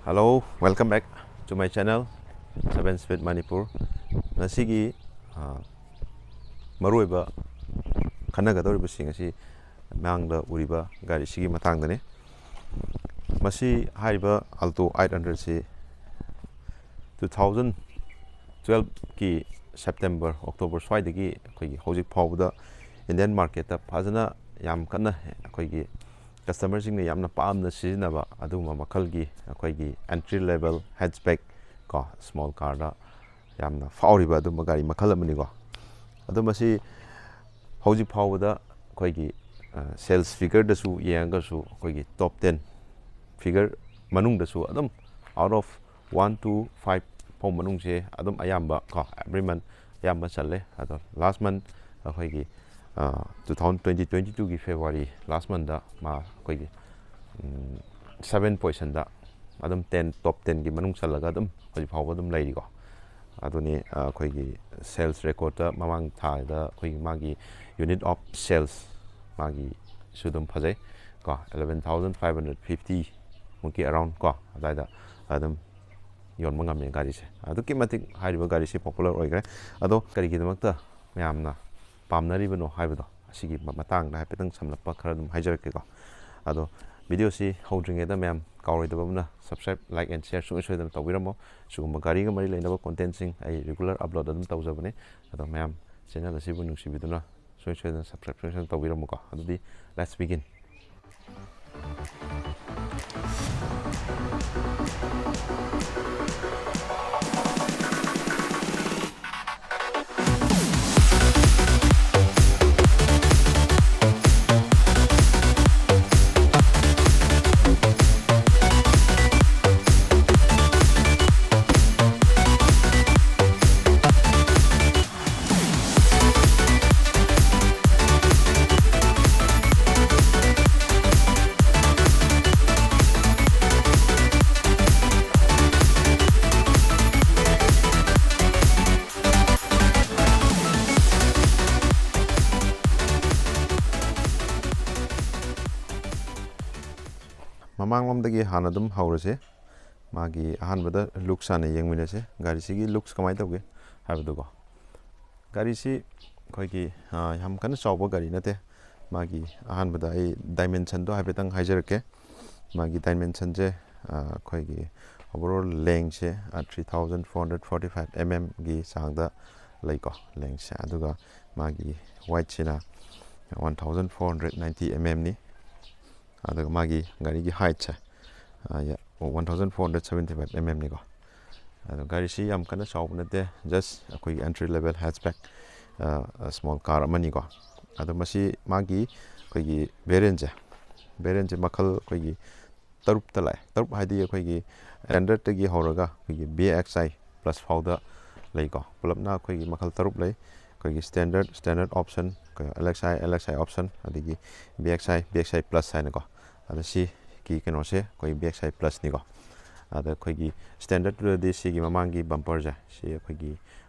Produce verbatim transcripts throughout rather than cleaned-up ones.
Hello, welcome back to my channel, Seven Speed Manipur. ꯉꯁꯤꯒꯤ ꯑ, ꯃꯔꯨꯑꯣꯏꯕ ꯈꯟꯅꯒꯗꯧꯔꯤꯕꯁꯤꯡ ꯑꯁꯤ ꯃꯥꯡꯗ ꯎꯔꯤꯕ ꯒꯥꯔꯤꯁꯤꯒꯤ ꯃꯇꯥꯡꯗꯅꯤ꯫ ꯃꯁꯤ ꯍꯥꯏꯔꯤꯕ Alto eight hundred ꯁꯤ two thousand twelve ꯀꯤ September, October ꯁ꯭ꯋꯥꯏꯗꯒꯤ ꯑꯩꯈꯣꯏꯒꯤ ꯍꯧꯖꯤꯛ ꯐꯥꯎꯕꯗ Indian market ꯇ ꯐꯖꯅ ꯌꯥꯝ ꯀꯟꯅ ꯑꯩꯈꯣꯏꯒꯤ customer ꯁꯤꯡꯅ ꯌꯥꯝꯅ ꯄꯥꯝꯅ ꯁꯤꯖꯤꯟꯅꯕ ꯑꯗꯨꯒꯨꯝꯕ ꯃꯈꯜꯒꯤ ꯑꯩꯈꯣꯏꯒꯤ entry level hatchback ꯀꯣ, small car ꯗ ꯌꯥꯝꯅ ꯐꯥꯎꯔꯤꯕ ꯑꯗꯨꯝꯕ ꯒꯥꯔꯤ ꯃꯈꯜ ꯑꯃꯅꯤꯀꯣ꯫ ꯑꯗꯣ ꯃꯁꯤ ꯍꯧꯖꯤꯛ ꯐꯥꯎꯕꯗ ꯑꯩꯈꯣꯏꯒꯤ sales figure ꯗꯁꯨ ꯌꯦꯡꯉꯒꯁꯨ ꯑꯩꯈꯣꯏꯒꯤ top ten figure ꯃꯅꯨꯡꯗꯁꯨ ꯑꯗꯨꯝ out of one to five ꯐꯥꯎ ꯃꯅꯨꯡꯁꯦ ꯑꯗꯨꯝ ꯑꯌꯥꯝꯕ ꯀꯣ, every month ꯑꯌꯥꯝꯕ ꯆꯜꯂꯦ꯫ ꯑꯗꯣ last month ꯑꯩꯈꯣꯏꯒꯤ two thousand twenty twenty two ꯒꯤ February last month ꯗ ꯃꯥ ꯑꯩꯈꯣꯏꯒꯤ seven position ꯗ ꯑꯗꯨꯝ ten, top ten ꯒꯤ ꯃꯅꯨꯡ ꯆꯜꯂꯒ ꯑꯗꯨꯝ ꯍꯧꯖꯤꯛ ꯐꯥꯎꯕ ꯑꯗꯨꯝ ꯂꯩꯔꯤꯀꯣ꯫ ꯑꯗꯨꯅꯤ ꯑꯩꯈꯣꯏꯒꯤ sales record ꯇ ꯃꯃꯥꯡ ꯊꯥꯗ ꯑꯩꯈꯣꯏꯒꯤ ꯃꯥꯒꯤ unit of sales ꯃꯥꯒꯤꯁꯨ ꯑꯗꯨꯝ ꯐꯖꯩ ꯀꯣ, eleven thousand five hundred fifty ꯃꯨꯛꯀꯤ around ꯀꯣ, ꯑꯗꯨꯋꯥꯏꯗ ꯑꯗꯨꯝ ꯌꯣꯟꯕ ꯉꯝꯃꯦ ꯒꯥꯔꯤꯁꯦ꯫ ꯑꯗꯨꯛꯀꯤ ꯃꯇꯤꯛ ꯍꯥꯏꯔꯤꯕ ꯒꯥꯔꯤꯁꯦ popular ꯑꯣꯏꯈ꯭ꯔꯦ꯫ ꯑꯗꯣ ꯀꯔꯤꯒꯤꯗꯃꯛꯇ ꯃꯌꯥꯝꯅ ꯄꯥꯝꯅꯔꯤꯕꯅꯣ ꯍꯥꯏꯕꯗꯣ ꯑꯁꯤꯒꯤ ꯃ-, ꯃꯇꯥꯡꯗ ꯍꯥꯏꯐꯦꯠꯇꯪ ꯁꯝꯂꯞꯄ ꯈꯔ ꯑꯗꯨꯝ ꯍꯥꯏꯖꯔꯛꯀꯦꯀꯣ꯫ ꯑꯗꯣ video ꯁꯤ ꯍꯧꯗ꯭ꯔꯤꯉꯩꯗ ꯃꯌꯥꯝ ꯀꯥꯎꯔꯣꯏꯗꯕ ꯑꯃꯅ subscribe, like and share ꯁꯨꯡꯁꯣꯏ ꯁꯣꯏꯗꯅ ꯇꯧꯕꯤꯔꯝꯃꯣ꯫ ꯁꯤꯒꯨꯝꯕ ꯒꯥꯔꯤꯒ ꯃꯔꯤ ꯂꯩꯅꯕ content ꯁꯤꯡ ꯑꯩ regular upload ꯑꯗꯨꯝ ꯇꯧꯖꯕꯅꯤ꯫ ꯑꯗꯣ ꯃꯌꯥꯝ channel ꯑꯁꯤꯕꯨ ꯅꯨꯡꯁꯤꯕꯤꯗꯨꯅ ꯁꯨꯡꯁꯣꯏ ꯁꯣꯏꯗꯅ subscribe ꯁꯨꯡꯁꯣꯏ ꯁꯣꯏꯗꯅ ꯇꯧꯕꯤꯔꯝꯃꯨꯀꯣ꯫ ꯑꯗꯨꯗꯤ let's begin. ꯃꯃꯥꯡꯂꯣꯝꯗꯒꯤ ꯍꯥꯟꯅ ꯑꯗꯨꯝ ꯍꯧꯔꯁꯤ꯫ ꯃꯥꯒꯤ ꯑꯍꯥꯟꯕꯗ ꯂꯨꯛꯁ ꯍꯥꯟꯅ ꯌꯦꯡꯃꯤꯟꯅꯁꯦ, ꯒꯥꯔꯤꯁꯤꯒꯤ ꯂꯨꯛꯁ ꯀꯃꯥꯏꯅ ꯇꯧꯒꯦ ꯍꯥꯏꯕꯗꯨꯀꯣ꯫ ꯒꯥꯔꯤꯁꯤ ꯑꯩꯈꯣꯏꯒꯤ, ꯑ, ꯌꯥꯝ ꯀꯟꯅ ꯆꯥꯎꯕ ꯒꯥꯔꯤ ꯅꯠꯇꯦ꯫ ꯃꯥꯒꯤ ꯑꯍꯥꯟꯕꯗ ꯑꯩ ꯗꯥꯏꯃꯦꯟꯁꯟꯗꯣ ꯍꯥꯏꯐꯦꯠꯇꯪ ꯍꯥꯏꯖꯔꯛꯀꯦ꯫ ꯃꯥꯒꯤ ꯗꯥꯏꯃꯦꯟꯁꯟꯁꯦ, ꯑ, ꯑꯩꯈꯣꯏꯒꯤ overall ꯂꯦꯡꯁꯦ, ꯑ, three thousand four hundred forty five mm ꯒꯤ ꯆꯥꯡꯗ ꯂꯩꯀꯣ, ꯂꯦꯡꯁꯦ꯫ ꯑꯗꯨꯒ ꯃꯥꯒꯤ ꯋꯥꯏꯠꯁꯤꯅ one thousand four hundred ninety mm ꯅꯤ꯫ ꯑꯗꯨꯒ ꯃꯥꯒꯤ ꯒꯥꯔꯤꯒꯤ ꯍꯥꯏꯠꯁꯦ, ꯑ, ꯌꯥ-, one thousand four hundred seventy five mm ꯅꯤꯀꯣ꯫ ꯑꯗꯣ ꯒꯥꯔꯤꯁꯤ ꯌꯥꯝ ꯀꯟꯅ ꯆꯥꯎꯕ ꯅꯠꯇꯦ, just ꯑꯩꯈꯣꯏꯒꯤ entry level hatchback, ꯑ, small car ꯑꯃꯅꯤꯀꯣ꯫ ꯑꯗꯣ ꯃꯁꯤ ꯃꯥꯒꯤ ꯑꯩꯈꯣꯏꯒꯤ variantꯁꯦ, variantꯁꯦ ꯃꯈꯜ ꯑꯩꯈꯣꯏꯒꯤ ꯇꯔꯨꯛꯇ ꯂꯥꯛꯑꯦ꯫ ꯇꯔꯨꯛ ꯍꯥꯏꯗꯤ ꯑꯩꯈꯣꯏꯒꯤ standardꯇꯒꯤ ꯍꯧꯔꯒ ꯑꯩꯈꯣꯏꯒꯤ V X I plus ꯐꯥꯎꯗ ꯂꯩꯀꯣ꯫ ꯄꯨꯂꯞꯅ ꯑꯩꯈꯣꯏꯒꯤ ꯃꯈꯜ ꯇꯔꯨꯛ ꯂꯩ꯫ ꯑꯩꯈꯣꯏꯒꯤ standard, standard option, ꯑꯩꯈꯣꯏ L X I, L X I option, ꯑꯗꯒꯤ V X I, V X I plus ꯍꯥꯏꯅꯀꯣ꯫ ꯑꯗ ꯁꯤꯒꯤ ꯀꯩꯅꯣꯁꯦ ꯑꯩꯈꯣꯏ V X I plusꯅꯤꯀꯣ꯫ ꯑꯗ ꯑꯩꯈꯣꯏꯒꯤ standardꯇꯨꯗꯗꯤ ꯁꯤꯒꯤ ꯃꯃꯥꯡꯒꯤ bumperꯁꯦ, ꯁꯤ ꯑꯩꯈꯣꯏꯒꯤ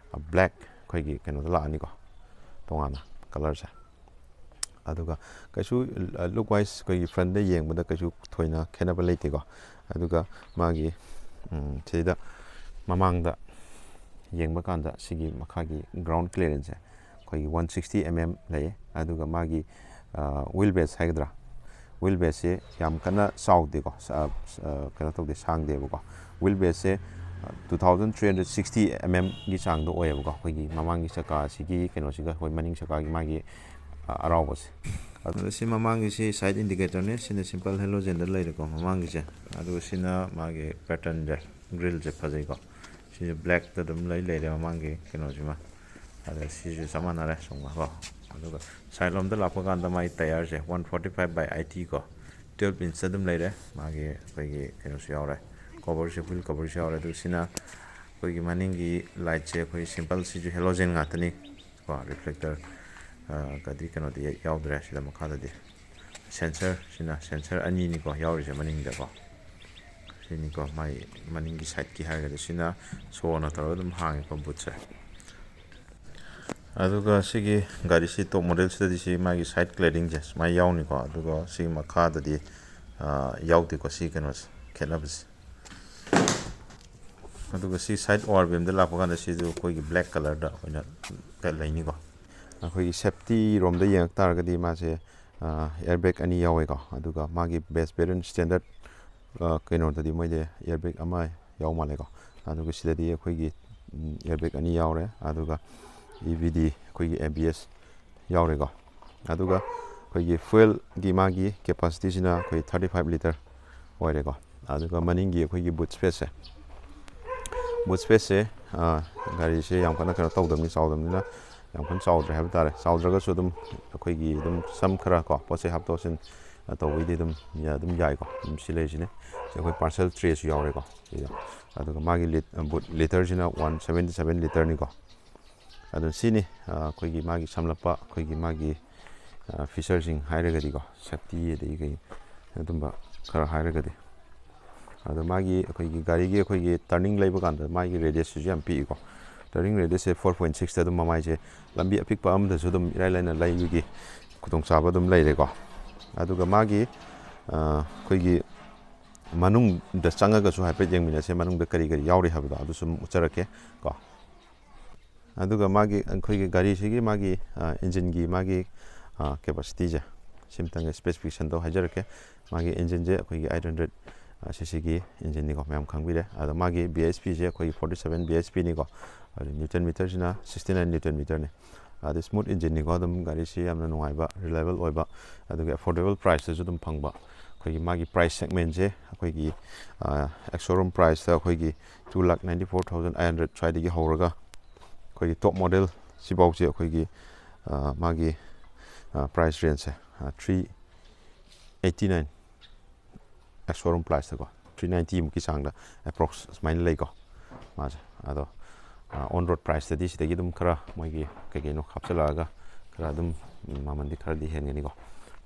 black, ꯑꯩꯈꯣꯏꯒꯤ ꯀꯩꯅꯣꯗ ꯂꯥꯛꯑꯅꯤꯀꯣ, ꯇꯣꯉꯥꯟꯅ colourꯁꯦ꯫ ꯑꯗꯨꯒ ꯀꯩꯁꯨ, ꯑ, look wise ꯑꯩꯈꯣꯏꯒꯤ frontꯗ ꯌꯦꯡꯕꯗ ꯀꯩꯁꯨ ꯊꯣꯏꯅ ꯈꯦꯠꯅꯕ ꯂꯩꯇꯦꯀꯣ꯫ ꯑꯗꯨꯒ ꯃꯥꯒꯤ, ꯎꯝ, ꯁꯤꯗ ꯃꯃꯥꯡꯗ ꯌꯦꯡꯕ ꯀꯥꯟꯗ ꯁꯤꯒꯤ ꯃꯈꯥꯒꯤ ground clearanceꯁꯦ ꯑꯩꯈꯣꯏꯒꯤ one sixty mm ꯂꯩꯌꯦ꯫ ꯑꯗꯨꯒ ꯃꯥꯒꯤ, ꯑ, wheel base ꯍꯥꯏꯒꯗ꯭ꯔꯥ, wheel baseꯁꯦ ꯌꯥꯝ ꯀꯟꯅ ꯆꯥꯎꯗꯦꯀꯣ, ꯁ-, ꯑ, ꯁ-, ꯑ, ꯀꯩꯅꯣ ꯇꯧꯗꯦ, ꯁꯥꯡꯗꯦꯕꯀꯣ꯫ Wheel baseꯁꯦ, ꯑ, two thousand three hundred sixty mmꯒꯤ ꯆꯥꯡꯗ ꯑꯣꯏꯌꯦꯕꯀꯣ, ꯑꯩꯈꯣꯏꯒꯤ ꯃꯃꯥꯡꯒꯤ ꯆꯀꯥ ꯑꯁꯤꯒꯤ ꯀꯩꯅꯣꯁꯤꯒ ꯑꯩꯈꯣꯏ ꯃꯅꯤꯡ ꯆꯀꯥꯒꯤ ꯃꯥꯒꯤ, ꯑ, ꯑꯔꯥꯎꯕꯁꯦ꯫ ꯑꯗꯣ ꯁꯤ ꯃꯃꯥꯡꯒꯤꯁꯤ side indicatorꯅꯦ, ꯁꯤꯅ simple halogenꯗ ꯂꯩꯔꯦꯀꯣ ꯃꯃꯥꯡꯒꯤꯁꯦ꯫ ꯑꯗꯨꯒ ꯁꯤꯅ ꯃꯥꯒꯤ patternꯁꯦ, grillꯁꯦ ꯐꯖꯩꯀꯣ꯫ ꯁꯤꯁꯦ blackꯇ ꯑꯗꯨꯝ ꯂꯩ ꯂꯩꯔꯦ ꯃꯃꯥꯡꯒꯤ ꯀꯩꯅꯣꯁꯤꯃ꯫ ꯑꯗ ꯁꯤꯁꯨ ꯆꯞ ꯃꯥꯟꯅꯔꯦ ꯁꯣꯝꯒ ꯀꯣ꯫ ꯑꯗꯨꯒ side ꯂꯣꯝꯗ ꯂꯥꯛꯄ ꯀꯥꯟꯗ ꯃꯥꯒꯤ tyreꯁꯦ one forty five by eighty ꯀꯣ, twelve inchꯇ ꯑꯗꯨꯝ ꯂꯩꯔꯦ꯫ ꯃꯥꯒꯤ ꯑꯩꯈꯣꯏꯒꯤ ꯀꯩꯅꯣꯁꯨ ꯌꯥꯎꯔꯦ, coverꯁꯦ, wheel coverꯁꯨ ꯌꯥꯎꯔꯦ꯫ ꯑꯗꯨꯒ ꯁꯤꯅ ꯑꯩꯈꯣꯏꯒꯤ ꯃꯅꯤꯡꯒꯤ lightꯁꯦ ꯑꯩꯈꯣꯏ simple, ꯁꯤꯁꯨ halogen ꯉꯥꯛꯇꯅꯤ ꯀꯣ, reflector, ꯑ, ꯒꯗꯤ ꯀꯩꯅꯣꯗꯤ ꯌꯥꯎꯗ꯭ꯔꯦ ꯁꯤꯗ ꯃꯈꯥꯗꯗꯤ꯫ Sensor, ꯁꯤꯅ sensor ꯑꯅꯤꯅꯤꯀꯣ ꯌꯥꯎꯔꯤꯁꯦ ꯃꯅꯤꯡꯗꯀꯣ꯫ ꯁꯤꯅꯤꯀꯣ ꯃꯥꯏ ꯃꯅꯤꯡꯒꯤ sideꯀꯤ ꯍꯥꯏꯔꯒꯗꯤ꯫ ꯁꯤꯅ ꯁꯣꯅ ꯇꯧꯔꯒ ꯑꯗꯨꯝ ꯍꯥꯡꯉꯦꯀꯣ bootꯁꯦ꯫ ꯑꯗꯨꯒ ꯁꯤꯒꯤ ꯒꯥꯔꯤꯁꯤ top modelꯁꯤꯗꯗꯤ ꯁꯤ ꯃꯥꯒꯤ side claddingꯁꯦ ꯁꯨꯃꯥꯏꯅ ꯌꯥꯎꯅꯤꯀꯣ꯫ ꯑꯗꯨꯒ ꯁꯤ ꯃꯈꯥꯗꯗꯤ, ꯑ, ꯌꯥꯎꯗꯦꯀꯣ꯫ ꯁꯤ ꯀꯩꯅꯣꯁꯦ, ꯈꯦꯠꯅꯕꯁꯦ꯫ ꯑꯗꯨꯒ ꯁꯤ ꯁꯥꯏꯠ ꯑꯣ ꯑꯥꯔ ꯕꯤ ꯑꯦꯝꯗ ꯂꯥꯛꯄ ꯀꯥꯟꯗ ꯁꯤꯁꯨ ꯑꯩꯈꯣꯏꯒꯤ ꯕ꯭ꯂꯦꯛ ꯀꯂꯔꯗ ꯑꯩꯈꯣꯏꯅ ꯂꯩꯅꯤꯀꯣ꯫ ꯑꯩꯈꯣꯏꯒꯤ ꯁꯦꯞꯇꯤ ꯔꯣꯝꯗ ꯌꯦꯡꯉꯛ ꯇꯥꯔꯒꯗꯤ ꯃꯥꯁꯦ ꯑꯦꯌꯔ ꯕꯦꯒ ꯑꯅꯤ ꯌꯥꯎꯋꯦꯀꯣ꯫ ꯑꯗꯨꯒ ꯃꯥꯒꯤ ꯕꯦꯁ ꯚꯦꯔꯤꯌꯟ ꯁ꯭ꯇꯦꯟꯗꯔꯠ ꯀꯩꯅꯣꯗꯗꯤ ꯃꯣꯏꯗꯤ ꯑꯦꯌꯔ ꯕꯦꯒ ꯑꯃ ꯌꯥꯎ ꯃꯥꯜꯂꯦꯀꯣ꯫ ꯑꯗꯨꯒ ꯁꯤꯗꯗꯤ ꯑꯩꯈꯣꯏꯒꯤ ꯑꯦꯌꯔ ꯕꯦꯒ ꯑꯅꯤ ꯌꯥꯎꯔꯦ꯫ ꯑꯗꯨꯒ ꯏ ꯕꯤ ꯗꯤ ꯑꯩꯈꯣꯏꯒꯤ ꯑꯦ ꯕꯤ ꯑꯦꯁ ꯌꯥꯎꯔꯦꯀꯣ꯫ ꯑꯗꯨꯒ ꯑꯩꯈꯣꯏꯒꯤ ꯐ꯭ꯌꯨꯋꯦꯜꯒꯤ ꯃꯥꯒꯤ ꯀꯦꯄꯥꯁꯤꯇꯤꯁꯤꯅ ꯑꯩꯈꯣꯏ ꯊꯥꯔꯇꯤ ꯐꯥꯏꯚ ꯂꯤꯇꯔ ꯑꯣꯏꯔꯦꯀꯣ꯫ ꯑꯗꯨꯒ ꯃꯅꯤꯡꯒꯤ ꯑꯩꯈꯣꯏꯒꯤ ꯕꯨꯠ ꯁ꯭ꯄꯦꯁꯁꯦ, ꯕꯨꯠ ꯁ꯭ꯄꯦꯁꯁꯦ ꯒꯥꯔꯤꯁꯦ ꯌꯥꯝ ꯀꯟꯅ ꯀꯩꯅꯣ ꯇꯧꯗꯕꯅꯤ, ꯆꯥꯎꯗꯕꯅꯤꯅ ꯌꯥꯝ ꯀꯟꯅ ꯆꯥꯎꯗ꯭ꯔꯦ ꯍꯥꯏꯕ ꯇꯥꯔꯦ꯫ ꯆꯥꯎꯗ꯭ꯔꯒꯁꯨ ꯑꯗꯨꯝ ꯑꯩꯈꯣꯏꯒꯤ ꯑꯗꯨꯝ ꯁꯝ ꯈꯔ ꯀꯣ, ꯄꯣꯠ ꯆꯩ ꯍꯥꯞꯇꯣꯛ ꯍꯥꯞꯆꯤꯟ ꯇꯧꯕꯩꯗꯤ ꯑꯗꯨꯝ ꯌꯥ-, ꯑꯗꯨꯝ ꯌꯥꯏꯀꯣ꯫ ꯑꯗꯨꯝ ꯁꯤ ꯂꯩꯔꯤꯁꯤꯅꯦ꯫ ꯁꯤ ꯑꯩꯈꯣꯏ ꯄꯥꯔꯁꯦꯜ ꯇ꯭ꯔꯦꯁꯨ ꯌꯥꯎꯔꯦꯀꯣ ꯁꯤꯗ꯫ ꯑꯗꯨꯒ ꯃꯥꯒꯤ ꯂꯤꯠ-, ꯕꯨꯠ ꯂꯤꯇꯔꯁꯤꯅ ꯋꯥꯟ ꯁꯕꯦꯟꯇꯤ ꯁꯕꯦꯟ ꯂꯤꯇꯔꯅꯤꯀꯣ꯫ ꯑꯗꯨ ꯁꯤꯅꯤ, ꯑ, ꯑꯩꯈꯣꯏꯒꯤ ꯃꯥꯒꯤ ꯁꯝꯂꯞꯄ, ꯑꯩꯈꯣꯏꯒꯤ ꯃꯥꯒꯤ, ꯑ, ꯐꯤꯆꯔꯁꯤꯡ ꯍꯥꯏꯔꯒꯗꯤꯀꯣ, ꯁꯦꯐꯇꯤ ꯑꯗꯒꯤ ꯀꯩ ꯑꯗꯨꯝꯕ ꯈꯔ ꯍꯥꯏꯔꯒꯗꯤ꯫ ꯑꯗꯣ ꯃꯥꯒꯤ ꯑꯩꯈꯣꯏꯒꯤ ꯒꯥꯔꯤꯒꯤ ꯑꯩꯈꯣꯏꯒꯤ ꯇꯔꯅꯤꯡ ꯂꯩꯕ ꯀꯥꯟꯗ ꯃꯥꯒꯤ ꯔꯦꯗꯤꯌꯁꯁꯤꯁꯨ ꯌꯥꯝ ꯄꯤꯛꯏꯀꯣ꯫ ꯇꯔꯅꯤꯡ ꯔꯦꯗꯤꯌꯁꯁꯦ ꯐꯣꯔ ꯄꯣꯏꯟ ꯁꯤꯛꯁꯇ ꯑꯗꯨꯝ ꯃꯃꯥꯏꯁꯦ ꯂꯝꯕꯤ ꯑꯄꯤꯛꯄ ꯑꯃꯗꯁꯨ ꯑꯗꯨꯝ ꯏꯔꯥꯏ ꯂꯥꯏꯅ ꯂꯩꯕꯒꯤ ꯈꯨꯗꯣꯡꯆꯥꯕ ꯑꯗꯨꯝ ꯂꯩꯔꯦꯀꯣ꯫ ꯑꯗꯨꯒ ꯃꯥꯒꯤ, ꯑ, ꯑꯩꯈꯣꯏꯒꯤ ꯃꯅꯨꯡꯗ ꯆꯪꯉꯒꯁꯨ ꯍꯥꯏꯐꯦꯠ ꯌꯦꯡꯃꯤꯟꯅꯁꯦ, ꯃꯅꯨꯡꯗ ꯀꯔꯤ ꯀꯔꯤ ꯌꯥꯎꯔꯤ ꯍꯥꯏꯕꯗꯣ ꯑꯗꯨꯁꯨ ꯑꯗꯨꯝ ꯎꯠꯆꯔꯛꯀꯦ ꯀꯣ꯫ ꯑꯗꯨꯒ ꯃꯥꯒꯤ, ꯑꯩꯈꯣꯏꯒꯤ ꯒꯥꯔꯤꯁꯤꯒꯤ ꯃꯥꯒꯤ, ꯑ, ꯏꯟꯖꯤꯟꯒꯤ ꯃꯥꯒꯤ, ꯑ, ꯀꯦꯄꯥꯁꯤꯇꯤꯁꯦ ꯁꯤꯝꯇꯪꯒ ꯁ꯭ꯄꯦꯁꯤꯐꯤꯀꯦꯁꯟꯗꯣ ꯍꯥꯏꯖꯔꯛꯀꯦ꯫ ꯃꯥꯒꯤ ꯏꯟꯖꯤꯟꯁꯦ ꯑꯩꯈꯣꯏꯒꯤ ꯑꯩꯠ ꯍꯟꯗ꯭ꯔꯦꯠ, ꯑ, ꯁꯤ ꯁꯤꯒꯤ ꯏꯟꯖꯤꯟꯅꯤꯀꯣ, ꯃꯌꯥꯝ ꯈꯪꯕꯤꯔꯦ꯫ ꯑꯗꯣ ꯃꯥꯒꯤ ꯕꯤ ꯑꯩꯆ ꯄꯤꯁꯦ ꯑꯩꯈꯣꯏꯒꯤ ꯐꯣꯔꯇꯤ ꯁꯕꯦꯟ ꯕꯤ ꯑꯩꯆ ꯄꯤꯅꯤꯀꯣ꯫ ꯑꯗꯨ ꯅ꯭ꯌꯨꯇꯟ ꯃꯤꯇꯔꯁꯤꯅ ꯁꯤꯛꯁꯇꯤ ꯅꯥꯏꯟ ꯅ꯭ꯌꯨꯇꯟ ꯃꯤꯇꯔꯅꯤ꯫ ꯑꯗꯨ ꯁ꯭ꯃꯨꯠ ꯏꯟꯖꯤꯟꯅꯤꯀꯣ, ꯑꯗꯨꯝ ꯒꯥꯔꯤꯁꯤ ꯌꯥꯝꯅ ꯅꯨꯡꯉꯥꯏꯕ, ꯔꯤꯂꯥꯏꯕꯜ ꯑꯣꯏꯕ, ꯑꯗꯨꯒ ꯑꯦꯐꯣꯔꯗꯦꯕꯜ ꯄ꯭ꯔꯥꯏꯁꯇꯁꯨ ꯑꯗꯨꯝ ꯐꯪꯕ꯫ ꯑꯩꯈꯣꯏꯒꯤ ꯃꯥꯒꯤ ꯄ꯭ꯔꯥꯏꯁ ꯁꯦꯒꯃꯦꯟꯁꯦ ꯑꯩꯈꯣꯏꯒꯤ, ꯑ, ꯑꯦꯛꯁ ꯁꯣꯔꯨꯝ ꯄ꯭ꯔꯥꯏꯁꯇ ꯑꯩꯈꯣꯏꯒꯤ two lakh ninety four thousand eight hundred ꯁ꯭ꯋꯥꯏꯗꯒꯤ ꯍꯧꯔꯒ ꯑꯩꯈꯣꯏꯒꯤ ꯇꯣꯞ ꯃꯣꯗꯦꯜ ꯁꯤꯐꯥꯎꯁꯦ ꯑꯩꯈꯣꯏꯒꯤ, ꯑ, ꯃꯥꯒꯤ, ꯑ, ꯄ꯭ꯔꯥꯏꯁ ꯔꯦꯟꯖꯁꯦ, ꯑ, three eighty nine, ex showroom ꯄ꯭ꯔꯥꯏꯁꯇꯀꯣ, ꯊ꯭ꯔꯤ ꯅꯥꯏꯟꯇꯤꯃꯨꯛꯀꯤ ꯆꯥꯡꯗ ꯑꯦꯄ꯭ꯔꯣꯛꯁ ꯁꯨꯃꯥꯏꯅ ꯂꯩꯀꯣ ꯃꯥꯁꯦ꯫ ꯑꯗꯣ, ꯑ, ꯑꯣꯟ ꯔꯣꯗ ꯄ꯭ꯔꯥꯏꯁꯇꯗꯤ ꯁꯤꯗꯒꯤ ꯑꯗꯨꯝ ꯈꯔ ꯃꯣꯏꯒꯤ ꯀꯩ ꯀꯩꯅꯣ ꯍꯥꯞꯆꯤꯜꯂꯛꯑꯒ ꯈꯔ ꯑꯗꯨꯝ, ꯎꯝ, ꯃꯃꯜꯗꯤ ꯈꯔꯗꯤ ꯍꯦꯟꯒꯅꯤꯀꯣ꯫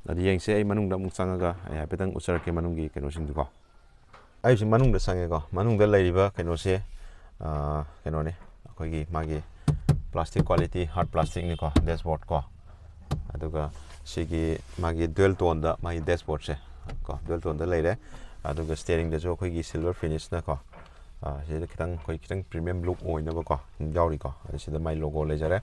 ꯑꯗꯨ ꯌꯦꯡꯁꯦ, ꯑꯩ ꯃꯅꯨꯡꯗ ꯑꯃꯨꯛ ꯆꯪꯉꯒ ꯑꯩ ꯍꯥꯏꯐꯦꯠꯇꯪ ꯎꯠꯆꯔꯛꯀꯦ ꯃꯅꯨꯡꯒꯤ ꯀꯩꯅꯣꯁꯤꯡꯗꯨꯀꯣ꯫ ꯑꯩꯁꯤ ꯃꯅꯨꯡꯗ ꯆꯪꯉꯦꯀꯣ꯫ ꯃꯅꯨꯡꯗ ꯂꯩꯔꯤꯕ ꯀꯩꯅꯣꯁꯦ, ꯑ, ꯀꯩꯅꯣꯅꯦ, ꯑꯩꯈꯣꯏꯒꯤ ꯃꯥꯒꯤ ꯄ꯭ꯂꯥꯁꯇꯤꯛ ꯀ꯭ꯋꯥꯂꯤꯇꯤ, ꯍꯥꯔꯗ ꯄ꯭ꯂꯥꯁꯇꯤꯛꯅꯤꯀꯣ, ꯗꯦꯁꯕꯣꯔꯗ ꯀꯣ꯫ ꯑꯗꯨꯒ ꯁꯤꯒꯤ ꯃꯥꯒꯤ ꯗ꯭ꯌꯨꯑꯦꯜ ꯇꯣꯟꯗ ꯃꯥꯒꯤ ꯗꯦꯁꯕꯣꯔꯗꯁꯦ ꯀꯣ, ꯗ꯭ꯌꯨꯑꯦꯜ ꯇꯣꯟꯗ ꯂꯩꯔꯦ꯫ ꯑꯗꯨꯒ ꯁ꯭ꯇꯤꯌꯔꯤꯡꯗꯁꯨ ꯑꯩꯈꯣꯏꯒꯤ ꯁꯤꯜꯚꯔ ꯐꯤꯅꯤꯁꯅꯀꯣ, ꯁꯤꯗ ꯈꯤꯇꯪ, ꯑꯩꯈꯣꯏ ꯈꯤꯇꯪ premium look ꯑꯣꯏꯅꯕꯀꯣ ꯌꯥꯎꯔꯤꯀꯣ꯫ ꯑꯗꯨ ꯁꯤꯗ ꯃꯥꯏ logo ꯂꯩꯖꯔꯦ꯫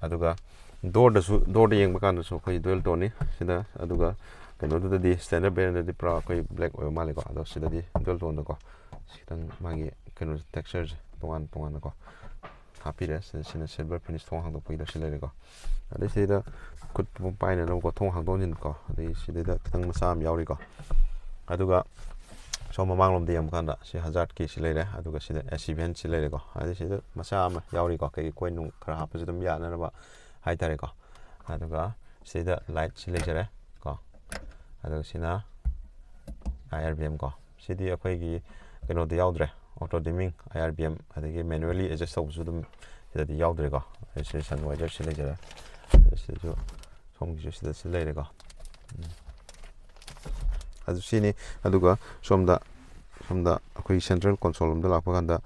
ꯑꯗꯨꯒ door ꯗꯁꯨ, door ꯗ ꯌꯦꯡꯕ ꯀꯥꯟꯗꯁꯨ ꯑꯩꯈꯣꯏ dual tone ꯅꯤ ꯁꯤꯗ꯫ ꯑꯗꯨꯒ ꯀꯩꯅꯣꯗꯨꯗꯗꯤ, standard variant ꯇꯗꯤ ꯄꯨꯔꯥ ꯑꯩꯈꯣꯏ black ꯑꯣꯏꯕ ꯃꯥꯜꯂꯦꯀꯣ꯫ ꯑꯗꯣ ꯁꯤꯗꯗꯤ dual tone ꯗꯀꯣ ꯈꯤꯇꯪ ꯃꯥꯒꯤ ꯀꯩꯅꯣꯁꯦ, texture ꯁꯦ ꯇꯣꯉꯥꯟ ꯇꯣꯉꯥꯟꯅꯀꯣ ꯍꯥꯞꯄꯤꯔꯦ꯫ ꯁꯤꯗ, ꯁꯤꯅ silver finish, ꯊꯣꯡ ꯍꯥꯡꯗꯣꯛꯄꯒꯤꯗꯣ ꯁꯤ ꯂꯩꯔꯦꯀꯣ꯫ ꯑꯗꯩ ꯁꯤꯗ ꯈꯨꯠ ꯄꯥꯏꯅꯅꯕꯀꯣ, ꯊꯣꯡ ꯍꯥꯡꯗꯣꯛ ꯍꯥꯡꯖꯤꯟꯀꯣ꯫ ꯑꯗꯩ ꯁꯤꯗꯩꯗ ꯈꯤꯇꯪ ꯃꯆꯥ ꯑꯃ ꯌꯥꯎꯔꯤꯀꯣ꯫ ꯑꯗꯨꯒ ꯁꯣꯝ ꯃꯃꯥꯡꯂꯣꯝꯗ ꯌꯦꯡꯕ ꯀꯥꯟꯗ ꯁꯤ Hazard ꯀꯤ ꯁꯤ ꯂꯩꯔꯦ꯫ ꯑꯗꯨꯒ ꯁꯤꯗ AC vent ꯁꯤ ꯂꯩꯔꯦꯀꯣ꯫ ꯑꯗꯩ ꯁꯤꯗ ꯃꯆꯥ ꯑꯃ ꯌꯥꯎꯔꯤꯀꯣ, ꯀꯩꯀꯩ coin ꯅꯨꯡ ꯈꯔ ꯍꯥꯞꯄꯁꯨ ꯑꯗꯨꯝ ꯌꯥꯅꯅꯕ ꯍꯥꯏꯇꯥꯔꯦꯀꯣ꯫ ꯑꯗꯨꯒ ꯁꯤꯗ light ꯁꯤ ꯂꯩꯖꯔꯦ ꯀꯣ꯫ ꯑꯗꯨꯒ ꯁꯤꯅ IRBM ꯀꯣ꯫ ꯁꯤꯗꯤ ꯑꯩꯈꯣꯏꯒꯤ ꯀꯩꯅꯣꯗ ꯌꯥꯎꯗ꯭ꯔꯦ, auto dimming, IRBM, ꯑꯗꯒꯤ manually adjust ꯇꯧꯕꯁꯨ ꯑꯗꯨꯝ ꯁꯤꯗꯗꯤ ꯌꯥꯎꯗ꯭ꯔꯦꯀꯣ꯫ ꯑꯗꯩ ꯁꯤ sun visor ꯁꯤ ꯂꯩꯖꯔꯦ꯫ ꯑꯗꯩ ꯁꯤꯗꯁꯨ, ꯁꯣꯝꯒꯤꯁꯨ ꯁꯤꯗ ꯁꯤ ꯂꯩꯔꯦꯀꯣ꯫ ꯎꯝ꯫ ꯑꯗꯨ ꯁꯤꯅꯤ꯫ ꯑꯗꯨꯒ ꯁꯣꯝꯗ, ꯁꯣꯝꯗ ꯑꯩꯈꯣꯏ central console ꯂꯣꯝꯗ ꯂꯥꯛꯄ ꯀꯥꯟꯗ,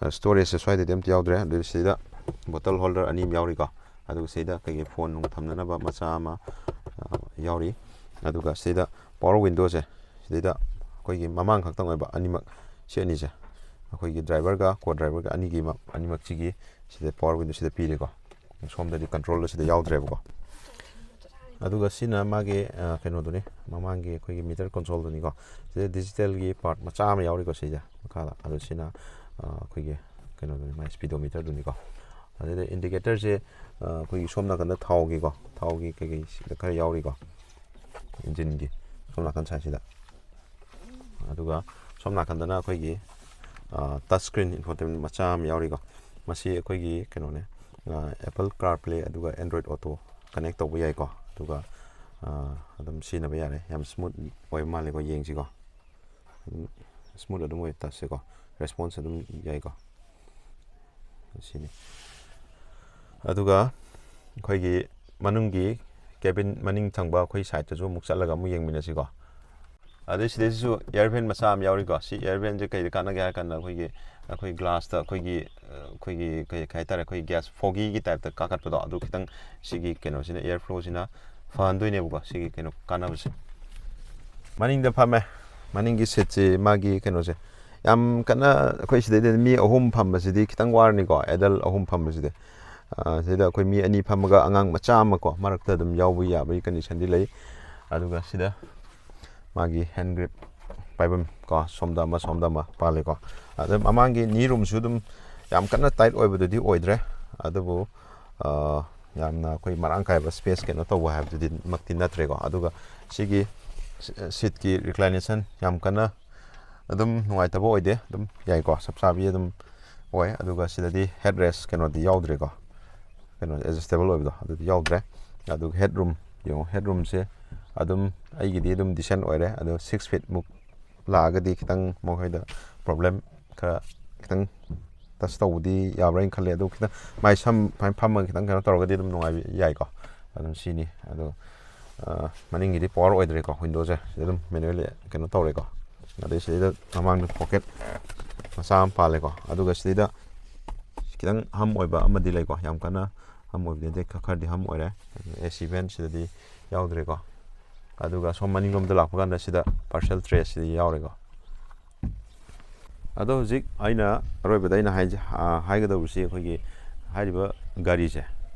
ꯑ, storage ꯁꯦ ꯁ꯭ꯋꯥꯏꯗꯗꯤ ꯑꯝꯇ ꯌꯥꯎꯗ꯭ꯔꯦ꯫ ꯑꯗꯨ ꯁꯤꯗ bottle holder ꯑꯅꯤ ꯑꯃ ꯌꯥꯎꯔꯤꯀꯣ꯫ ꯑꯗꯨꯒ ꯁꯤꯗ ꯑꯩꯈꯣꯏꯒꯤ phone ꯅꯨꯡ ꯊꯝꯅꯅꯕ ꯃꯆꯥ ꯑꯃ, ꯑ, ꯌꯥꯎꯔꯤ꯫ ꯑꯗꯨꯒ ꯁꯤꯗ power window ꯁꯦ, ꯁꯤꯗꯩꯗ ꯑꯩꯈꯣꯏꯒꯤ ꯃꯃꯥꯡ ꯈꯛꯇꯪ ꯑꯣꯏꯕ ꯑꯅꯤꯃꯛ, ꯁꯤ ꯑꯅꯤꯁꯦ ꯑꯩꯈꯣꯏꯒꯤ driver ꯒ co-driver ꯒ ꯑꯅꯤꯒꯤ ꯃ-, ꯑꯅꯤꯃꯛꯁꯤꯒꯤ ꯁꯤꯗ power window ꯁꯤꯗ ꯄꯤꯔꯦꯀꯣ꯫ ꯁꯣꯝꯗꯗꯤ control ꯗ ꯁꯤꯗ ꯌꯥꯎꯗ꯭ꯔꯦꯕꯀꯣ꯫ ꯑꯗꯨꯒ ꯁꯤꯅ ꯃꯥꯒꯤ, ꯑ, ꯀꯩꯅꯣꯗꯨꯅꯤ, ꯃꯃꯥꯡꯒꯤ ꯑꯩꯈꯣꯏꯒꯤ meter console ꯗꯨꯅꯤꯀꯣ꯫ ꯁꯤꯗ digital ꯒꯤ part ꯃꯆꯥ ꯑꯃ ꯌꯥꯎꯔꯤꯀꯣ ꯁꯤꯁꯦ ꯃꯈꯥꯗ꯫ ꯑꯗꯣ ꯁꯤꯅ, ꯑ, ꯑꯩꯈꯣꯏꯒꯤ ꯀꯩꯅꯣꯗꯨꯅꯤ, ꯃꯥꯏ speedometer ꯗꯨꯅꯤꯀꯣ꯫ ꯑꯗꯨꯗ indicator ꯁꯦ, ꯑ, ꯑꯩꯈꯣꯏꯒꯤ ꯁꯣꯝ ꯅꯥꯀꯟꯗ ꯊꯥꯎꯒꯤꯀꯣ, ꯊꯥꯎꯒꯤ ꯀꯩꯀꯩ ꯁꯤꯗ ꯈꯔ ꯌꯥꯎꯔꯤꯀꯣ, engine ꯒꯤ ꯁꯣꯝ ꯅꯥꯀꯟ side ꯁꯤꯗ꯫ ꯑꯗꯨꯒ ꯁꯣꯝ ꯅꯥꯀꯟꯗꯅ ꯑꯩꯈꯣꯏꯒꯤ, ꯑ, touch screen infotainment ꯃꯆꯥ ꯑꯃ ꯌꯥꯎꯔꯤꯀꯣ꯫ ꯃꯁꯤ ꯑꯩꯈꯣꯏꯒꯤ ꯀꯩꯅꯣꯅꯦ, ꯑ, Apple CarPlay ꯑꯗꯨꯒ Android Auto connect ꯇꯧꯕ ꯌꯥꯏꯀꯣ꯫ ꯑꯗꯨꯒ, ꯑ, ꯑꯗꯨꯝ ꯁꯤꯖꯤꯟꯅꯕ ꯌꯥꯔꯦ꯫ ꯌꯥꯝ smooth ꯑꯣꯏꯕ ꯃꯥꯜꯂꯦꯀꯣ, ꯌꯦꯡꯁꯤꯀꯣ꯫ ꯑꯗꯨꯝ smooth ꯑꯗꯨꯝ ꯑꯣꯏ touch ꯁꯦꯀꯣ, response ꯑꯗꯨꯝ ꯌꯥꯏꯀꯣ꯫ ꯁꯤꯅꯤ꯫ ꯑꯗꯨꯒ ꯑꯩꯈꯣꯏꯒꯤ ꯃꯅꯨꯡꯒꯤ cabin ꯃꯅꯤꯡ ꯊꯪꯕ ꯑꯩꯈꯣꯏ side ꯇꯁꯨ ꯑꯃꯨꯛ ꯆꯠꯂꯒ ꯑꯃꯨꯛ ꯌꯦꯡꯃꯤꯟꯅꯁꯤꯀꯣ꯫ ꯑꯗꯩ ꯁꯤꯗꯩꯁꯤꯁꯨ air vent ꯃꯆꯥ ꯑꯃ ꯌꯥꯎꯔꯤꯀꯣ꯫ ꯁꯤ air vent ꯁꯦ ꯀꯩꯗ ꯀꯥꯟꯅꯒꯦ ꯍꯥꯏꯔ ꯀꯥꯟꯗ, ꯑꯩꯈꯣꯏꯒꯤ, ꯑꯩꯈꯣꯏ glass ꯇ ꯑꯩꯈꯣꯏꯒꯤ, ꯑ, ꯑꯩꯈꯣꯏꯒꯤ ꯀꯩ, ꯀꯩ ꯍꯥꯏꯇꯥꯔꯦ, ꯑꯩꯈꯣꯏ gas foggy ꯒꯤ type ꯇ ꯀꯥꯈꯠꯄꯗꯣ, ꯑꯗꯨ ꯈꯤꯇꯪ ꯁꯤꯒꯤ ꯀꯩꯅꯣꯁꯤꯅ, air flow ꯁꯤꯅ ꯐꯍꯟꯗꯣꯏꯅꯦꯕꯀꯣ, ꯁꯤꯒꯤ ꯀꯩꯅꯣ ꯀꯥꯟꯅꯕꯁꯦ꯫ ꯃꯅꯤꯡꯗ ꯐꯝꯃꯦ꯫ ꯃꯅꯤꯡꯒꯤ seat ꯁꯦ ꯃꯥꯒꯤ ꯀꯩꯅꯣꯁꯦ, ꯌꯥꯝ ꯀꯟꯅ ꯑꯩꯈꯣꯏ ꯁꯤꯗꯩꯗ ꯃꯤ ꯑꯍꯨꯝ ꯐꯝꯕꯁꯤꯗꯤ ꯈꯤꯇꯪ ꯋꯥꯔꯅꯤꯀꯣ, ꯑꯦꯗꯜ ꯑꯍꯨꯝ ꯐꯝꯕꯁꯤꯗꯤ꯫ ꯑ, ꯁꯤꯗ ꯑꯩꯈꯣꯏ ꯃꯤ ꯑꯅꯤ ꯐꯝꯃꯒ ꯑꯉꯥꯡ ꯃꯆꯥ ꯑꯃ ꯀꯣ ꯃꯔꯛꯇ ꯑꯗꯨꯝ ꯌꯥꯎꯕ ꯌꯥꯕꯒꯤ ꯀꯟꯗꯤꯁꯟꯗꯤ ꯂꯩ꯫ ꯑꯗꯨꯒ ꯁꯤꯗ ꯃꯥꯒꯤ ꯍꯦꯟ ꯒ꯭ꯔꯤꯞ ꯄꯥꯏꯐꯝ ꯀꯣ, ꯁꯣꯝꯗ ꯑꯃ ꯁꯣꯝꯗ ꯑꯃ ꯄꯥꯜꯂꯦꯀꯣ꯫ ꯑꯗ ꯃꯃꯥꯡꯒꯤ ꯅꯤ ꯔꯨꯝꯁꯨ ꯑꯗꯨꯝ ꯌꯥꯝ ꯀꯟꯅ ꯇꯥꯏꯠ ꯑꯣꯏꯕꯗꯨꯗꯤ ꯑꯣꯏꯗ꯭ꯔꯦ, ꯑꯗꯨꯕꯨ ꯑ, ꯌꯥꯝꯅ ꯑꯩꯈꯣꯏ ꯃꯔꯥꯡ ꯀꯥꯏꯕ ꯁ꯭ꯄꯦꯁ ꯀꯩꯅꯣ ꯇꯧꯕ ꯍꯥꯏꯕꯗꯨꯗꯤ ꯃꯛꯇꯤ ꯅꯠꯇ꯭ꯔꯦꯀꯣ꯫ ꯑꯗꯨꯒ ꯁꯤꯒꯤ ꯁꯤꯠꯀꯤ ꯔꯤꯀ꯭ꯂꯥꯏꯅꯦꯁꯟ ꯌꯥꯝ ꯀꯟꯅ ꯑꯗꯨꯝ ꯅꯨꯡꯉꯥꯏꯇꯕ ꯑꯣꯏꯗꯦ, ꯑꯗꯨꯝ ꯌꯥꯏꯀꯣ, ꯆꯞ ꯆꯥꯕꯤ ꯑꯗꯨꯝ ꯑꯣꯏ꯫ ꯑꯗꯨꯒ ꯁꯤꯗꯗꯤ ꯍꯦꯠ ꯔꯦꯁ ꯀꯩꯅꯣꯗꯤ ꯌꯥꯎꯗ꯭ꯔꯦꯀꯣ, ꯀꯩꯅꯣ ꯑꯦꯗꯖꯁꯇꯦꯕꯜ ꯑꯣꯏꯕꯗꯣ ꯑꯗꯨꯗꯤ ꯌꯥꯎꯗ꯭ꯔꯦ꯫ ꯑꯗꯨꯒ ꯍꯦꯠ ꯔꯨꯝ ꯌꯦꯡꯉꯣ, ꯍꯦꯠ ꯔꯨꯝꯁꯦ ꯑꯗꯨꯝ ꯑꯩꯒꯤꯗꯤ ꯑꯗꯨꯝ ꯗꯤꯁꯦꯟ ꯑꯣꯏꯔꯦ꯫ ꯑꯗꯣ ꯁꯤꯛꯁ ꯐꯤꯠꯃꯨꯛ ꯂꯥꯛꯑꯒꯗꯤ ꯈꯤꯇꯪ ꯃꯈꯣꯏꯗ ꯄ꯭ꯔꯣꯕ꯭ꯂꯦꯝ ꯈꯔ ꯈꯤꯇꯪ ꯇꯁ ꯇꯧꯕꯗꯤ ꯌꯥꯕ꯭ꯔꯥ ꯍꯥꯏꯅ ꯈꯜꯂꯦ꯫ ꯑꯗꯨ ꯈꯤꯇꯪ ꯃꯥꯏ ꯁꯝ ꯁꯨꯃꯥꯏꯅ ꯐꯝꯃꯒ ꯈꯤꯇꯪ ꯀꯩꯅꯣ ꯇꯧꯔꯒꯗꯤ ꯑꯗꯨꯝ ꯅꯨꯡꯉꯥꯏꯕ ꯌꯥꯏꯀꯣ꯫ ꯑꯗꯨꯝ ꯁꯤꯅꯤ꯫ ꯑꯗꯣ, ꯑ, ꯃꯅꯤꯡꯒꯤꯗꯤ ꯄꯋꯥꯔ ꯑꯣꯏꯗ꯭ꯔꯦꯀꯣ, ꯋꯤꯟꯗꯣꯁꯦ ꯁꯤꯗ ꯑꯗꯨꯝ ꯃꯦꯅꯨꯋꯦꯜꯂꯤ ꯀꯩꯅꯣ ꯇꯧꯔꯦꯀꯣ꯫ ꯑꯗꯩ ꯁꯤꯗꯩꯗ ꯃꯃꯥꯡꯗ ꯄꯣꯀꯦꯠ ꯃꯆꯥ ꯑꯃ ꯄꯥꯜꯂꯦꯀꯣ꯫ ꯑꯗꯨꯒ ꯁꯤꯗꯩꯗ ꯈꯤꯇꯪ ꯍꯝ ꯑꯣꯏꯕ ꯑꯃꯗꯤ ꯂꯩꯀꯣ, ꯌꯥꯝ ꯀꯟꯅ ꯍꯝ ꯑꯣꯏꯕꯗꯤ ꯅꯠꯇꯦ, ꯈ-, ꯈꯔꯗꯤ ꯍꯝ ꯑꯣꯏꯔꯦ꯫ ꯑꯦ ꯁꯤ ꯚꯦꯟ ꯁꯤꯗꯗꯤ ꯌꯥꯎꯗ꯭ꯔꯦꯀꯣ꯫ ꯑꯗꯨꯒ ꯁꯣꯝ ꯃꯅꯤꯡꯂꯣꯝꯗ ꯂꯥꯛꯄ ꯀꯥꯟꯗ ꯁꯤꯗ ꯄꯥꯔꯁꯦꯜ ꯇ꯭ꯔꯦ ꯁꯤꯗ ꯌꯥꯎꯔꯦꯀꯣ꯫ ꯑꯗꯣ ꯍꯧꯖꯤꯛ ꯑꯩꯅ ꯑꯔꯣꯏꯕꯗ ꯑꯩꯅ ꯍꯥꯏꯖ-, ꯑ, ꯍꯥꯏꯒꯗꯧꯔꯤꯁꯤ ꯑꯩꯈꯣꯏꯒꯤ ꯍꯥꯏꯔꯤꯕ ꯒꯥꯔꯤꯁꯦ,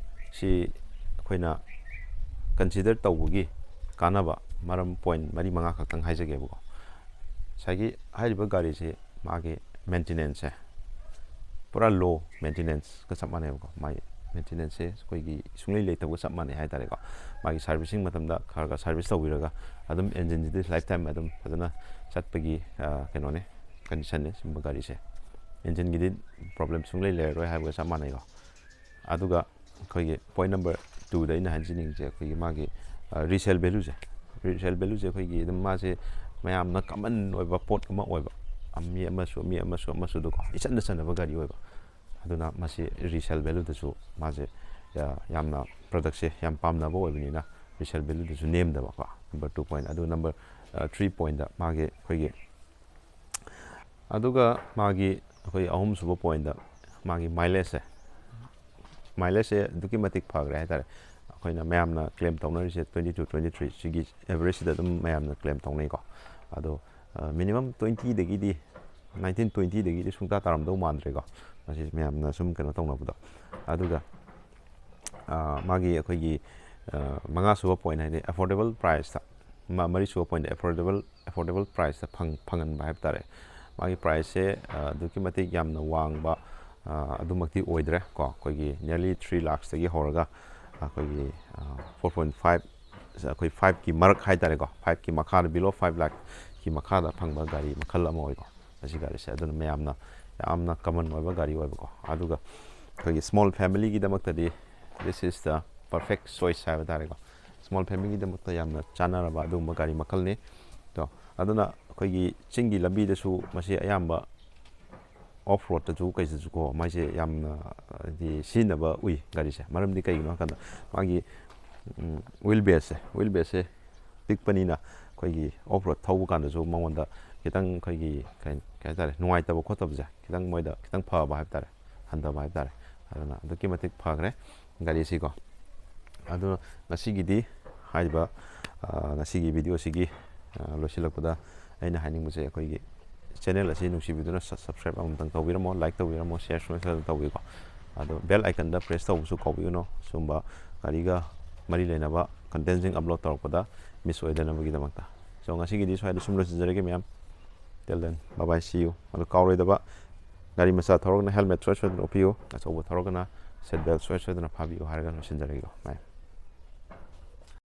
ꯁꯤ ꯑꯩꯈꯣꯏꯅ ꯀꯟꯁꯤꯗꯔ ꯇꯧꯕꯒꯤ ꯀꯥꯟꯅꯕ ꯃꯔꯝ ꯄꯣꯏꯟ ꯃꯔꯤ ꯃꯉꯥ ꯈꯛꯇꯪ ꯍꯥꯏꯖꯒꯦꯕꯀꯣ꯫ ꯉꯁꯥꯏꯒꯤ ꯍꯥꯏꯔꯤꯕ ꯒꯥꯔꯤꯁꯤ ꯃꯥꯒꯤ ꯃꯦꯟꯇꯦꯅꯦꯟꯁꯁꯦ ꯄꯨꯔꯥ ꯂꯣ ꯃꯦꯟꯇꯦꯅꯦꯟꯁꯀ ꯆꯞ ꯃꯥꯟꯅꯩꯕꯀꯣ꯫ ꯃꯥꯒꯤ ꯃꯦꯟꯇꯦꯅꯦꯟꯁꯁꯦ ꯑꯩꯈꯣꯏꯒꯤ ꯁꯨꯡꯂꯩ ꯂꯩꯇꯕꯒ ꯆꯞ ꯃꯥꯟꯅꯩ ꯍꯥꯏꯇꯥꯔꯦꯀꯣ꯫ ꯃꯥꯒꯤ ꯁꯥꯔꯚꯤꯁꯤꯡ ꯃꯇꯝꯗ ꯈꯔ ꯈꯔ ꯁꯥꯔꯚꯤꯁ ꯇꯧꯕꯤꯔꯒ ꯑꯗꯨꯝ ꯏꯟꯖꯤꯟꯁꯤꯗꯤ ꯂꯥꯏꯐ ꯇꯥꯏꯝ ꯑꯗꯨꯝ ꯐꯖꯅ ꯆꯠꯄꯒꯤ, ꯑ, ꯀꯩꯅꯣꯅꯦ, ꯀꯟꯗꯤꯁꯟꯅꯦ ꯁꯤꯒꯨꯝꯕ ꯒꯥꯔꯤꯁꯦ꯫ ꯏꯟꯖꯤꯟꯒꯤꯗꯤ ꯄ꯭ꯔꯣꯕ꯭ꯂꯦꯝ ꯁꯨꯡꯂꯩ ꯂꯩꯔꯔꯣꯏ ꯍꯥꯏꯕꯒ ꯆꯞ ꯃꯥꯟꯅꯩꯀꯣ꯫ ꯑꯗꯨꯒ ꯑꯩꯈꯣꯏꯒꯤ ꯄꯣꯏꯟ ꯅꯝꯕꯔ ꯇꯨꯗ ꯑꯩꯅ ꯍꯥꯏꯖꯅꯤꯡꯉꯤꯁꯦ ꯑꯩꯈꯣꯏꯒꯤ ꯃꯥꯒꯤ, ꯑ, ꯔꯤꯁꯦꯜ ꯚꯦꯂꯨꯁꯦ꯫ ꯔꯤꯁꯦꯜ ꯚꯦꯂꯨꯁꯦ ꯑꯩꯈꯣꯏꯒꯤ ꯑꯗꯨꯝ ꯃꯥꯁꯦ ꯃꯌꯥꯝꯅ ꯀꯃꯟ ꯑꯣꯏꯕ ꯄꯣꯠ ꯑꯃ ꯑꯣꯏꯕ, ꯑ, ꯃꯤ ꯑꯃꯁꯨ ꯃꯤ ꯑꯃꯁꯨ ꯑꯃꯁꯨ ꯑꯗꯨꯀꯣ ꯏꯆꯟꯗ ꯆꯟꯅꯕ ꯒꯥꯔꯤ ꯑꯣꯏꯕ꯫ ꯑꯗꯨꯅ ꯃꯁꯤ ꯔꯤꯁꯦꯜ ꯚꯦꯂꯨꯗꯁꯨ ꯃꯥꯁꯦ, ꯑ, ꯌꯥꯝꯅ ꯄ꯭ꯔꯗꯛꯁꯦ ꯌꯥꯝ ꯄꯥꯝꯅꯕ ꯑꯣꯏꯕꯅꯤꯅ ꯔꯤꯁꯦꯜ ꯚꯦꯂꯨꯗꯁꯨ ꯅꯦꯝꯗꯕꯀꯣ, ꯅꯝꯕꯔ ꯇꯨ ꯄꯣꯏꯟ꯫ ꯑꯗꯨ ꯅꯝꯕꯔ, ꯑ, ꯊ꯭ꯔꯤ ꯄꯣꯏꯟꯗ ꯃꯥꯒꯤ ꯑꯩꯈꯣꯏꯒꯤ, ꯑꯗꯨꯒ ꯃꯥꯒꯤ ꯑꯩꯈꯣꯏ ꯑꯍꯨꯝꯁꯨꯕ ꯄꯣꯏꯟꯗ ꯃꯥꯒꯤ ꯃꯥꯏꯂꯦꯖꯁꯦ, ꯃꯥꯏꯂꯦꯖꯁꯦ ꯑꯗꯨꯛꯀꯤ ꯃꯇꯤꯛ ꯐꯈ꯭ꯔꯦ ꯍꯥꯏꯇꯥꯔꯦ꯫ ꯑꯩꯈꯣꯏꯅ ꯃꯌꯥꯝꯅ ꯀ꯭ꯂꯦꯝ ꯇꯧꯅꯔꯤꯁꯦ ꯇ꯭ꯋꯦꯟꯇꯤ ꯇꯨ, ꯇ꯭ꯋꯦꯟꯇꯤ ꯊ꯭ꯔꯤ ꯁꯤꯒꯤ ꯑꯦꯚꯔꯦꯖꯁꯤꯗ ꯑꯗꯨꯝ ꯃꯌꯥꯝꯅ ꯀ꯭ꯂꯦꯝ ꯇꯧꯅꯩꯀꯣ꯫ ꯑꯗꯣ, ꯑ, ꯃꯤꯅꯤꯃꯝ ꯇ꯭ꯋꯦꯟꯇꯤꯗꯒꯤꯗꯤ ꯅꯥꯏꯟꯇꯤꯟ ꯇ꯭ꯋꯦꯟꯇꯤꯗꯒꯤꯗꯤ ꯁꯨꯡꯇꯥ ꯇꯥꯔꯝꯗꯧ ꯃꯥꯟꯗ꯭ꯔꯦꯀꯣ꯫ ꯃꯁꯤ ꯃꯌꯥꯝꯅ ꯁꯨꯝ ꯀꯩꯅꯣ ꯇꯧꯅꯕꯗꯣ꯫ ꯑꯗꯨꯒ ꯑ, ꯃꯥꯒꯤ ꯑꯩꯈꯣꯏꯒꯤ ꯑ, ꯃꯉꯥꯁꯨꯕ ꯄꯣꯏꯟ ꯍꯥꯏꯗꯤ ꯑꯦꯐꯣꯔꯗꯦꯕꯜ ꯄ꯭ꯔꯥꯏꯁꯇ, ꯃꯔꯤꯁꯨꯕ ꯄꯣꯏꯟꯗ ꯑꯦꯐꯣꯔꯗꯦꯕꯜ ꯑꯦꯐꯣꯔꯗꯦꯕꯜ ꯄ꯭ꯔꯥꯏꯁꯇ ꯐꯪꯍꯟꯕ ꯍꯥꯏꯕ ꯇꯥꯔꯦ꯫ ꯃꯥꯒꯤ ꯄ꯭ꯔꯥꯏꯁꯁꯦ ꯑ, ꯑꯗꯨꯛꯀꯤ ꯃꯇꯤꯛ ꯌꯥꯝꯅ ꯋꯥꯡꯕ ꯑ, ꯑꯗꯨꯃꯛꯇꯤ ꯑꯣꯏꯗ꯭ꯔꯦ ꯀꯣ꯫ ꯑꯩꯈꯣꯏꯒꯤ nearly three lakhsꯇꯒꯤ ꯍꯧꯔꯒ ꯑꯩꯈꯣꯏꯒꯤ four point five, ꯑꯩꯈꯣꯏ fiveꯀꯤ ꯃꯔꯛ ꯍꯥꯏ ꯇꯥꯔꯦꯀꯣ, fiveꯀꯤ ꯃꯈꯥꯗ, below five lakhꯀꯤ ꯃꯈꯥꯗ ꯐꯪꯕ ꯒꯥꯔꯤ ꯃꯈꯜ ꯑꯃ ꯑꯣꯏꯀꯣ꯫ ꯃꯁꯤ ꯒꯥꯔꯤꯁꯦ ꯑꯗꯨꯅ ꯃꯌꯥꯝꯅ ꯌꯥꯝꯅ ꯀꯃꯟ ꯑꯣꯏꯕ ꯒꯥꯔꯤ ꯑꯣꯏꯕꯀꯣ꯫ ꯑꯗꯨꯒ ꯑꯩꯈꯣꯏꯒꯤ small ꯐꯦꯃꯤꯂꯤꯒꯤꯗꯃꯛꯇꯗꯤ this is the perfect choice ꯍꯥꯏꯕ ꯇꯥꯔꯦꯀꯣ꯫ ꯁ꯭ꯃꯣꯜ ꯐꯦꯃꯤꯂꯤꯒꯤꯗꯃꯛꯇ ꯌꯥꯝꯅ ꯆꯥꯟꯅꯔꯕ ꯑꯗꯨꯒꯨꯝꯕ ꯒꯥꯔꯤ ꯃꯈꯜꯅꯤ꯫ ꯇꯣ ꯑꯗꯨꯅ ꯑꯩꯈꯣꯏꯒꯤ ꯆꯤꯡꯒꯤ ꯂꯝꯕꯤꯗꯁꯨ ꯃꯁꯤ ꯑꯌꯥꯝꯕ ꯑꯣꯐ ꯔꯣꯗꯇꯁꯨ ꯀꯩꯗꯁꯨꯀꯣ ꯃꯥꯏꯁꯦ ꯌꯥꯝꯅ ꯍꯥꯏꯗꯤ ꯁꯤꯖꯤꯟꯅꯕ ꯎꯏ ꯒꯥꯔꯤꯁꯦ꯫ ꯃꯔꯝꯗꯤ ꯀꯩꯒꯤꯅꯣ ꯍꯥꯏ ꯀꯥꯟꯗ ꯃꯥꯒꯤ ꯋꯤꯜ ꯕꯦꯁꯁꯦ ꯋꯤꯜ ꯕꯦꯁꯁꯦ ꯄꯤꯛꯄꯅꯤꯅ ꯑꯩꯈꯣꯏꯒꯤ ꯑꯣꯐ ꯔꯣꯗ ꯊꯧꯕ ꯀꯥꯟꯗꯁꯨ ꯃꯉꯣꯟꯗ ꯈꯤꯇꯪ ꯑꯩꯈꯣꯏꯒꯤ ꯀꯩ ꯀꯩ ꯍꯥꯏꯇꯥꯔꯦ, ꯅꯨꯡꯉꯥꯏꯇꯕ ꯈꯣꯠꯇꯕꯁꯦ ꯈꯤꯇꯪ ꯃꯣꯏꯗ ꯈꯤꯇꯪ ꯐꯕ ꯍꯥꯏꯕ ꯇꯥꯔꯦ, ꯍꯟꯊꯕ ꯍꯥꯏꯕ ꯇꯥꯔꯦ꯫ ꯑꯗꯨꯅ ꯑꯗꯨꯛꯀꯤ ꯃꯇꯤꯛ ꯐꯈ꯭ꯔꯦ ꯒꯥꯔꯤꯁꯤꯀꯣ꯫ ꯑꯗꯨꯅ ꯉꯁꯤꯒꯤꯗꯤ ꯍꯥꯏꯔꯤꯕ ꯑ, ꯉꯁꯤꯒꯤ ꯚꯤꯗꯤꯑꯣꯁꯤꯒꯤ ꯑ, ꯂꯣꯏꯁꯤꯜꯂꯛꯄꯗ ꯑꯩꯅ ꯍꯥꯏꯅꯤꯡꯕꯁꯦ, ꯑꯩꯈꯣꯏꯒꯤ ꯆꯦꯅꯦꯜ ꯑꯁꯤ ꯅꯨꯡꯁꯤꯕꯤꯗꯨꯅ ꯁꯕ- ꯁꯕꯁꯀ꯭ꯔꯥꯏꯕ ꯑꯃꯨꯛꯇꯪ ꯇꯧꯕꯤꯔꯝꯃꯣ, ꯂꯥꯏꯛ ꯇꯧꯕꯤꯔꯝꯃꯣ, ꯁꯤꯌꯔ ꯁꯨꯡꯁꯣꯏ ꯁꯣꯏꯗꯅ ꯇꯧꯕꯤꯀꯣ꯫ ꯑꯗꯣ ꯕꯦꯜ ꯑꯥꯏꯀꯟꯗ ꯄ꯭ꯔꯦꯁ ꯇꯧꯕꯁꯨ ꯀꯥꯎꯕꯤꯒꯅꯨ, ꯁꯤꯒꯨꯝꯕ ꯒꯥꯔꯤꯒ ꯃꯔꯤ ꯂꯩꯅꯕ ꯀꯟꯇꯦꯟꯁꯤꯡ ꯑꯞꯂꯣꯗ ꯇꯧꯔꯛꯄꯗ ꯃꯤꯁ ꯑꯣꯏꯗꯅꯕꯒꯤꯗꯃꯛꯇ꯫ So ꯉꯁꯤꯒꯤꯗꯤ ꯁ꯭ꯋꯥꯏꯗ ꯁꯨꯝ ꯂꯣꯏꯁꯤꯟꯖꯔꯒꯦ ꯃꯌꯥꯝ꯫ Till then, bye bye, see you. ꯑꯗꯣ ꯀꯥꯎꯔꯣꯏꯗꯕ, ꯒꯥꯔꯤ ꯃꯆꯥ ꯊꯧꯔꯒꯅ ꯍꯦꯜꯃꯦꯠ ꯁꯨꯡꯁꯣꯏ ꯁꯣꯏꯗꯅ ꯎꯞꯄꯤꯌꯨ, ꯑꯆꯧꯕ ꯊꯧꯔꯒꯅ ꯁꯤꯠ ꯕꯦꯜ ꯁꯨꯡꯁꯣꯏ ꯁꯣꯏꯗꯅ ꯐꯥꯕꯤꯌꯨ ꯍꯥꯏꯔꯒ ꯂꯣꯏꯁꯤꯟꯖꯔꯒꯦꯀꯣ꯫ Bye.